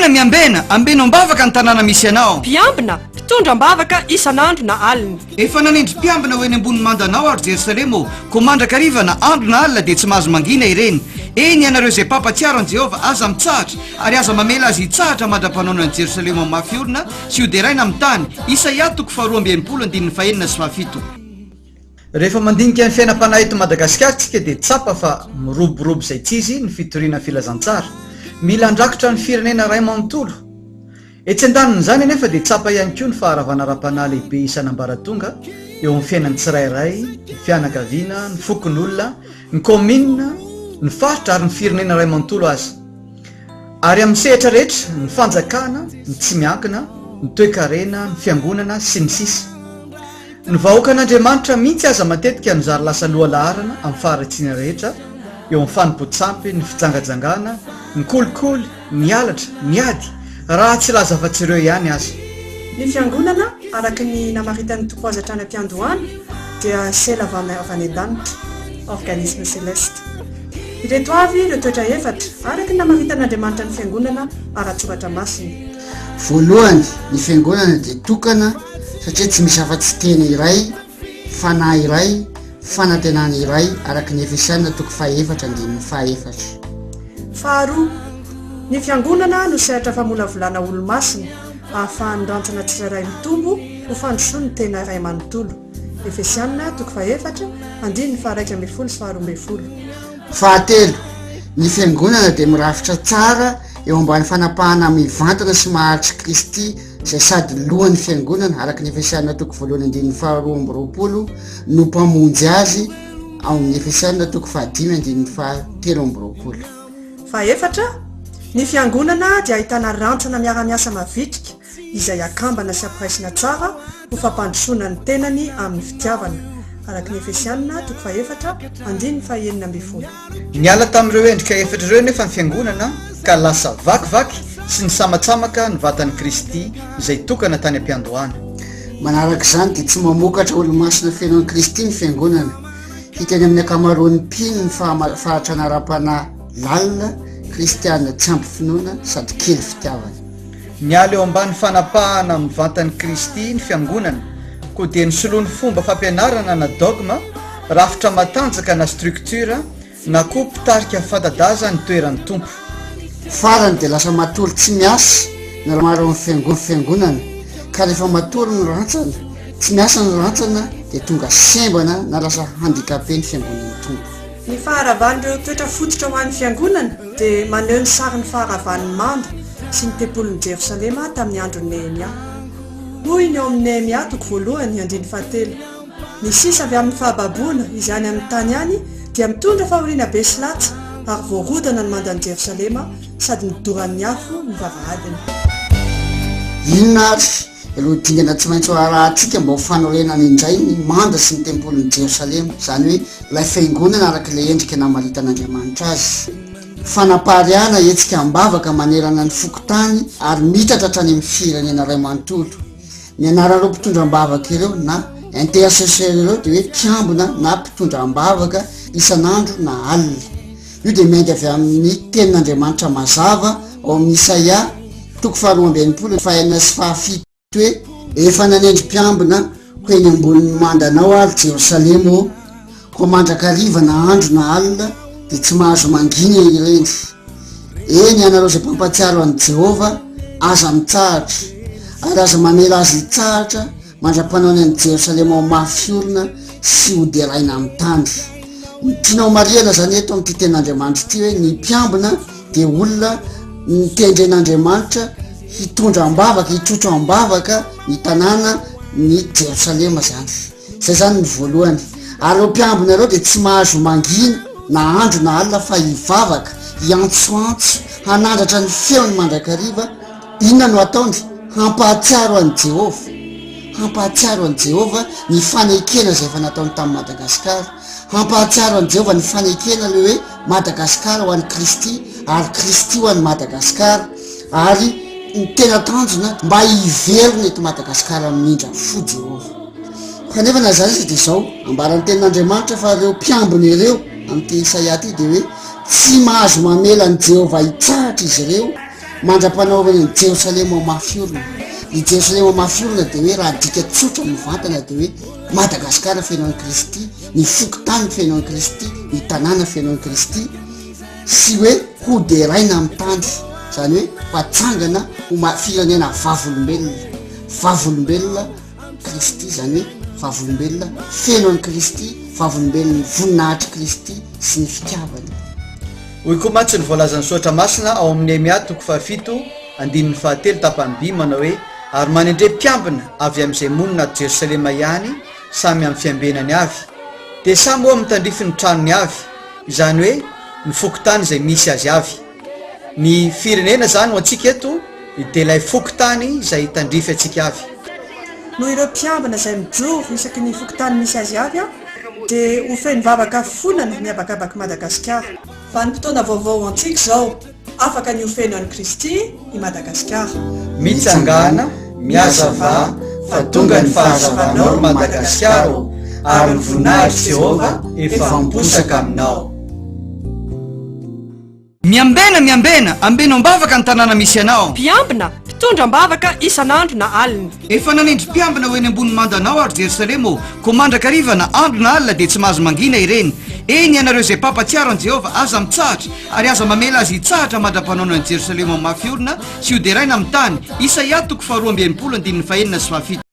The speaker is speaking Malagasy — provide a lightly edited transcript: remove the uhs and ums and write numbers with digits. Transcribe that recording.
Fiangonana, miambena, ambeno am-bavaka ny tanàna misy anao. Mpiambina, mpitondra am-bavaka isan'andro na alina. Efa nanendry mpiambina ho eny ambony mandanao aho, ry Jerosalema ô, koa mandrakariva na andro na alina dia tsy mahazo mangina ireny. Eny, ianareo izay mpampatsiaro an'i Jehovah, aza mitsahatra, ary aza mamela azy hitsahatra mandra-panaona an'i Jerosalema ho mafy orina sy hoderaina amin'ny tany. Isaia toko faharoa amby 60 andininy fahenina sy fahafito. Rehefa mandinika ny fiainam-panahy eto Madagasikara isika dia tsapa fa miroborobo izay tsy izy ny fitoriana ny filazantsara. Mila handrakotra ny firenena iray manontolo. Etsy andanin'izany anefa dia tsapa ihany koa ny faharavana ara-panahy lehibe isan'ambaratonga eo amin'ny fiainan'ny tsirairay, ny fianakaviana, ny fokonolona, ny kaominina, ny faritra ary ny firenena iray manontolo aza. Ary amin'ny sehatra rehetra, ny fanjakana, ny tsy miankina, ny toekarena, ny fiangonana, sy ny sisa. Ny vahoakan'Andriamanitra mihitsy aza matetika no zary lasa lohalaharana amin'ny faharatsiana rehetra eo amin'ny fanompoan-tsampy, ny fijangajangana, ny kolikoly, ny halatra, ny ady, raha tsy hilaza afa-tsy ireo ihany aza. Ny Fiangonana, araka ny namaritan'ny Tompo azy hatrany am-piandohana, dia sela avy any an-danitra, organisme céleste. Ireto avy ireo toetra efatra, araka ny namaritan'Andriamanitra ny Fiangonana ara-tsoratra masina. Voalohany, ny Fiangonana dia tokana satria tsy misy afa-tsy teny iray, fanahy iray, fanantenana iray, araka ny Efesiana toko fahaefatra andininy fahaefatra. Faharoa, ny Fiangonana no sehatra famolavolana olo-masina ahafahan'ny rantsana tsirairay mitombo ho fandrosoan'ny tena iray manontolo. Efesiana toko fahefatra andininy faha-11 sy faha-12. Fahatelo, ny Fiangonana dia mirafitra tsara eo ambany fanapahana mivantana sy maharitr'i Kristy izay sady Lohan'ny Fiangonana, araka ny Efesiana toko voalohany andininy faharoa amby roapolo, no Mpamonjy azy, ao amin'ny Efesiana toko fahadimy andininy fahatelo amby roapolo. Fahefatra, ny Fiangonana dia ahitana rantsana miara-miasa mavitrika izay akambana sy ampiraisina tsara ho fampandrosoana ny tenany amin'ny fitiavana, araka ny Efesiana toko fahefatra andininy faha-16. Niala tamin'ireo endrika efatra ireo anefa ny Fiangonana ka lasa vakivaky sy nisamatsamaka ny vatan'i Kristy izay tokana tany am-piandohana. Manaraka izany dia tsy mamokatra olomasina feno an'i Kristy ny Fiangonana. Hita eny amin'ny ankamaroan'ny mpino ny fahatrana ara-panahy lalina, kristiana tsy ampy finoana sady kely fitiavana. Miala eo ambany fanapahana mivantan'i Kristy ny Fiangonana, koa dia nisoloany fomba fampianarana na dogme, rafitra matanjaka na structure, na koa mpitarika fanta-daza ny toeran'ny Tompo. Farany dia lasa matory tsy miasa ny maro ao amin'ny fiangonana, ka rehefa matory ny rantsana, tsy miasa ny rantsana dia tonga sembana na lasa handicapé ny fiangonan'ny Tompo. Ny faharavan'ireo toetra fototra ho an'ny Fiangonana dia maneho ny sarin'ny faharavan'ny manda sy ny tempolin'i Jerosalema tamin'ny andron'i Nehemia. Hoy ny ao amin'ny Nehemia toko voalohany andininy fahatelo, Ny sisa avy amin'ny fahababoana izay any amin'ny tany any dia mitondra fahoriana be sy latsa, ary voarodana ny mandan'i Jerosalema sady nodoran'ny afo ny vavahadiny. Inona àry ireo dingana tsy maintsy ho arahantsika mba ho fanorenana indray ny manda sy ny tempolin'i Jerosalema, izany hoe ilay fiangonana araka ilay endrika namaritan'Andriamanitra azy? Fanapariahana hetsika am-bavaka manerana ny fokontany ary miitatra hatrany amin'ny firenena iray manontolo. Ny anaran'ireo mpitondra am-bavaka ireo na intercesseur ireo dia hoe mpiambina na mpitondra am-bavaka isan'andro na alina. Io dia miainga avy amin'ny tenin'Andriamanitra mazava ao amin'ny Isaia toko faharoa amby 60 fahenina sy fahafito hoe, Efa nanendry mpiambina ho eny ambonin'ny mandanao aho, ry Jerosalema ô, koa mandrakariva na andro na alina dia tsy mahazo mangina ireny. Eny, ianareo izay mpampahatsiaro an'i Jehovah, aza mitsahatra, ary aza mamela azy hitsahatra mandra-panaony an'i Jerosalema ho mafy orina sy hoderaina amin'ny tany. Ny tiana homarihana izany eto amin'ity tenin'Andriamanitra ity hoe ny mpiambina dia olona notendren'Andriamanitra hitondra am-bavaka, hitrotro am-bavaka ny tanàna ny Jerosalema izany. Izay izany ny voalohany. Ary ireo mpiambina ireo dia tsy mahazo mangina na andro na alina fa hivavaka, hiantsoantso, hanandratra ny feony mandrakariva. Inona no ataony? Hampahatsiaro an'i Jehovah. Hampahatsiaro an'i Jehovah ny fanekena izay efa nataony tamin'i Madagasikara. Hampahatsiaro an'i Jehovah ny fanekena ilay hoe Madagasikara ho an'i Kristy ary Kristy ho an'i Madagasikara. Ary ny tena tanjona mba hiverina eto Madagasikara hamindra fo Jehovah. Kanefa na izany aza dia izao, ambaran'ny tenin'Andriamanitra fa ireo mpiambina ireo amin'ity Isaia ity dia hoe tsy mahazo mamela an'i Jehovah hitsahatra izy ireo. Mandra-panaovany an'i Jerosalema ho mafy orina. Ny Jerosalema mafy orina dia hoe raha adika tsotra mivantana dia hoe Madagasikara feno an'i Kristy, ny fokontany feno an'i Kristy, ny tanàna feno an'i Kristy, sy hoe hoderaina amin'ny tany, izany hoe ho atsangana ho firenena vavolombelona, vavolombelona Kristy, izany hoe vavolombelona feno an'i Kristy, vavolombelon'ny voninahitr'i Kristy sy ny fitiavany. Hoy koa mantsy ny voalazan'ny Soratra Masina ao amin'ny Nehemia toko fahafito andininy fahatelo tapany by manao hoe, Ary manendre mpiambina avy amin'izay monina ato Jerosalema ihany, samy amin'ny fiambenany avy, dia samy ho amin'ny tandrifin'ny tranony avy, izany hoe ny fokontany izay misy azy avy. Ny firenena izany ho antsika eto dia ilay fokontany izay tandrify antsika avy. Noho ireo mpiambina izay mijoro isaky ny fokontany misy azy avy dia ho feno vavaka fonana ny habakabak'i Madagasikara. Vanim-potoana vaovao ho antsika izao, afaka ny ho feno an'i Kristy i Madagasikara. Mitsangàna, mihazavà, fa tonga ny fahazavanao, ry Madagasikara ô, ary ny voninahitr'i Jehovah efa miposaka aminao. Miambena, miambena, ambeno am-bavaka ny tanàna misy anao. Mpiambina, mpitondra am-bavaka isan'andro na alina. Efa nanendry mpiambina ho eny ambony mandanao aho, ry Jerosalema ô, koa mandrakariva na andro na alina dia tsy mahazo mangina ireny. Eny, ianareo izay mpampatsiaro an'i Jehovah, aza mitsahatra, ary aza mamela azy hitsahatra mandra-panaonao an'i Jerosalema ho mafy orina sy hoderaina amin'ny tany. Isaia toko faharoa amby 60 andininy fahenina sy fahafito.